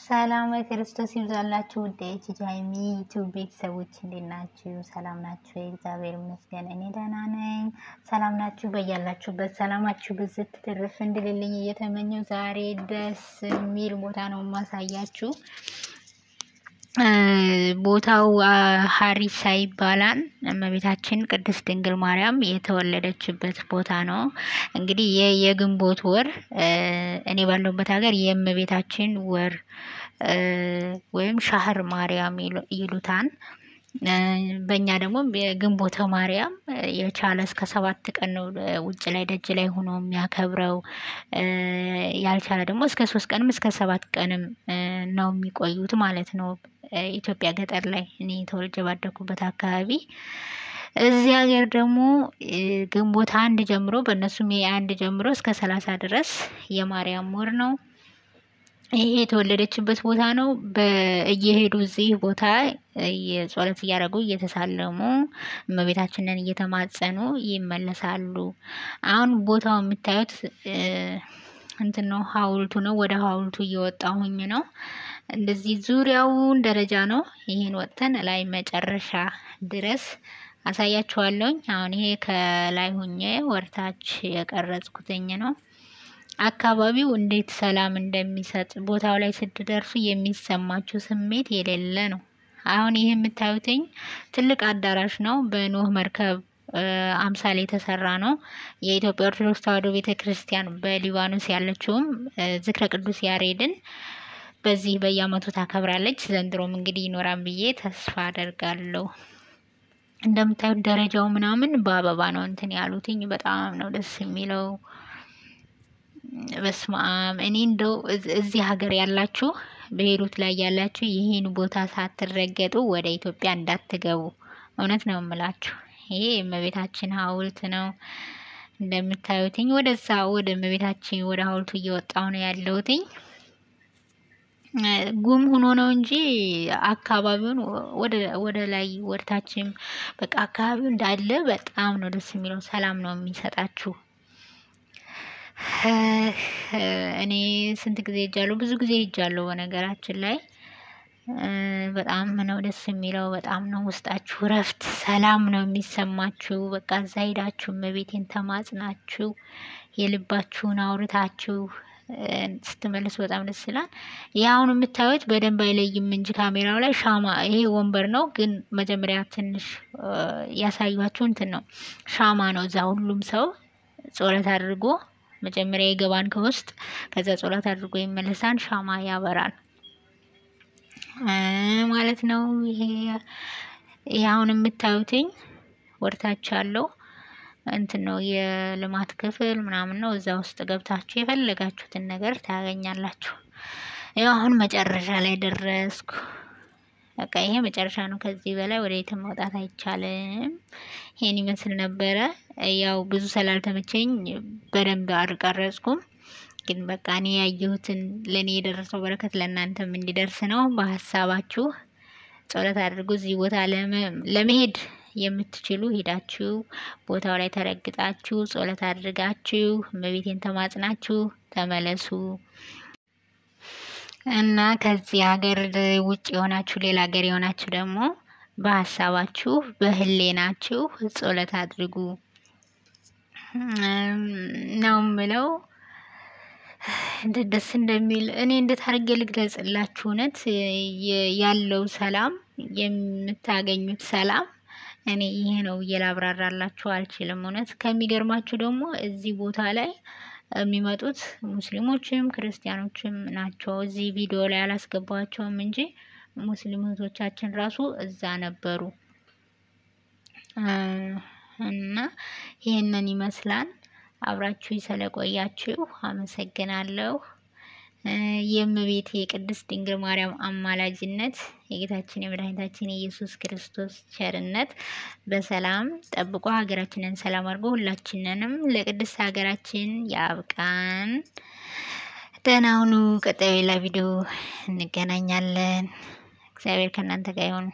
ሰላም ክርስቶስ ይብዛላችሁ። ውድ የጂጂሀይሚ ዩቲዩብ ቤተሰቦች እንዴት ናችሁ? ሰላም ናችሁ? እግዚአብሔር ይመስገን እኔ ደህና ነኝ። ሰላም ናችሁ? በያላችሁበት ሰላማችሁ ብዝት ትርፍ እንድልልኝ እየተመኘው ዛሬ ደስ የሚል ቦታ ነው የማሳያችሁ። ቦታው ሀሪሳ ይባላል። እመቤታችን ቅድስት ድንግል ማርያም የተወለደችበት ቦታ ነው። እንግዲህ የግንቦት ወር እኔ ባለሁበት ሀገር የእመቤታችን ወር ወይም ሻህር ማርያም ይሉታል። በእኛ ደግሞ የግንቦተ ማርያም የቻለ እስከ 7 ቀን ነው ውጭ ላይ ደጅ ላይ ሆኖ የሚያከብረው። ያልቻለ ደግሞ እስከ 3 ቀንም እስከ 7 ቀንም ነው የሚቆዩት ማለት ነው። ኢትዮጵያ ገጠር ላይ እኔ ተወልጄ ባደኩበት አካባቢ። እዚህ ሀገር ደግሞ ግንቦት 1 ጀምሮ በእነሱም 1 ጀምሮ እስከ 30 ድረስ የማርያም ወር ነው። ይሄ የተወለደችበት ቦታ ነው። እየሄዱ እዚህ ቦታ የጸሎት እያደረጉ እየተሳለሙ እመቤታችንን እየተማጸኑ ይመለሳሉ። አሁን ቦታው የምታዩት እንትን ነው፣ ሐውልቱ ነው። ወደ ሐውልቱ እየወጣሁኝ ነው። እንደዚህ ዙሪያውን ደረጃ ነው። ይሄን ወጥተን ላይ መጨረሻ ድረስ አሳያችኋለሁኝ። አሁን ይሄ ከላይ ሁኜ ወርታች የቀረጽኩትኝ ነው። አካባቢው እንዴት ሰላም እንደሚሰጥ ቦታው ላይ ስትደርሱ የሚሰማችሁ ስሜት የሌለ ነው። አሁን ይሄ የምታዩትኝ ትልቅ አዳራሽ ነው። በኖህ መርከብ አምሳል የተሰራ ነው። የኢትዮጵያ ኦርቶዶክስ ተዋሕዶ ቤተክርስቲያን በሊባኖስ ያለችውም ዝክረ ቅዱስ ያሬድን በዚህ በየዓመቱ ታከብራለች። ዘንድሮም እንግዲህ ይኖራል ብዬ ተስፋ አደርጋለሁ። እንደምታዩት ደረጃው ምናምን በአበባ ነው እንትን ያሉትኝ። በጣም ነው ደስ የሚለው። በስመ አብ። እኔ እንደው እዚህ ሀገር ያላችሁ በቤይሩት ላይ ያላችሁ ይህን ቦታ ሳትረገጡ ወደ ኢትዮጵያ እንዳትገቡ፣ እውነት ነው የምላችሁ። ይሄ የእመቤታችን ሐውልት ነው። እንደምታዩትኝ ወደዛ ወደ እመቤታችን ወደ ሐውልቱ እየወጣሁ ነው ያለሁትኝ። ጉም ሆኖ ነው እንጂ አካባቢውን ወደ ላይ ወደታችም በቃ አካባቢው እንዳለ በጣም ነው ደስ የሚለው። ሰላም ነው የሚሰጣችሁ። እኔ ስንት ጊዜ ሄጃለሁ? ብዙ ጊዜ ሄጃለሁ። በነገራችን ላይ በጣም ነው ደስ የሚለው። በጣም ነው ውስጣችሁ እረፍት፣ ሰላም ነው የሚሰማችሁ። በቃ እዛ ሄዳችሁ እመቤቴን ተማጽናችሁ የልባችሁን አውርታችሁ ስትመለሱ በጣም ደስ ይላል። ይህ አሁን የምታዩት በደንብ አይለይም እንጂ ካሜራው ላይ ሻማ፣ ይሄ ወንበር ነው፣ ግን መጀመሪያ ትንሽ ያሳዩችሁ እንትን ነው ሻማ ነው። እዛ ሁሉም ሰው ጸሎት አድርጎ መጀመሪያ ይገባን ከውስጥ፣ ከዛ ጸሎት አድርጎ ይመለሳል። ሻማ ያበራል ማለት ነው። ይሄ አሁን የምታዩትኝ ወርታች አለው እንትን ነው የልማት ክፍል ምናምን ነው። እዛ ውስጥ ገብታችሁ የፈለጋችሁትን ነገር ታገኛላችሁ። ያው አሁን መጨረሻ ላይ ደረስኩ። በቃ ይሄ መጨረሻ ነው። ከዚህ በላይ ወደ የትም መውጣት አይቻልም። ይሄን ይመስል ነበረ። ያው ብዙ ስላልተመቸኝ በደንብ አልቀረጽኩም፣ ግን በቃ እኔ ያየሁትን ለኔ የደረሰው በረከት ለእናንተም እንዲደርስ ነው። በሀሳባችሁ ጸሎት አድርጉ። እዚህ ቦታ ለመሄድ የምትችሉ ሄዳችሁ ቦታው ላይ ተረግጣችሁ ጸሎት አድርጋችሁ እመቤቴን ተማጽናችሁ ተመለሱ። እና ከዚህ ሀገር ውጭ የሆናችሁ ሌላ ሀገር የሆናችሁ ደግሞ በሀሳባችሁ በህሌናችሁ ጸሎት አድርጉ ነው የምለው። እንዴት ደስ እንደሚል እኔ እንዴት አድርጌ ልግለጽላችሁ? እውነት ያለው ሰላም፣ የምታገኙት ሰላም እኔ ይሄ ነው ብዬ ላብራራላችሁ አልችልም። እውነት ከሚገርማችሁ ደግሞ እዚህ ቦታ ላይ የሚመጡት ሙስሊሞችም ክርስቲያኖችም ናቸው። እዚህ ቪዲዮ ላይ አላስገባቸውም እንጂ ሙስሊም እህቶቻችን ራሱ እዛ ነበሩ። እና ይህንን ይመስላል። አብራችሁ ስለቆያችሁ አመሰግናለሁ። የእመቤቴ የቅድስት ድንግል ማርያም አማላጅነት የጌታችን የመድኃኒታችን የኢየሱስ ክርስቶስ ቸርነት በሰላም ጠብቆ ሀገራችንን ሰላም አድርጎ ሁላችንንም ለቅድስት ሀገራችን ያብቃን። ደህና ሁኑ። ቀጣዩ ሌላ ቪዲዮ እንገናኛለን። እግዚአብሔር ከእናንተ ጋር ይሁን።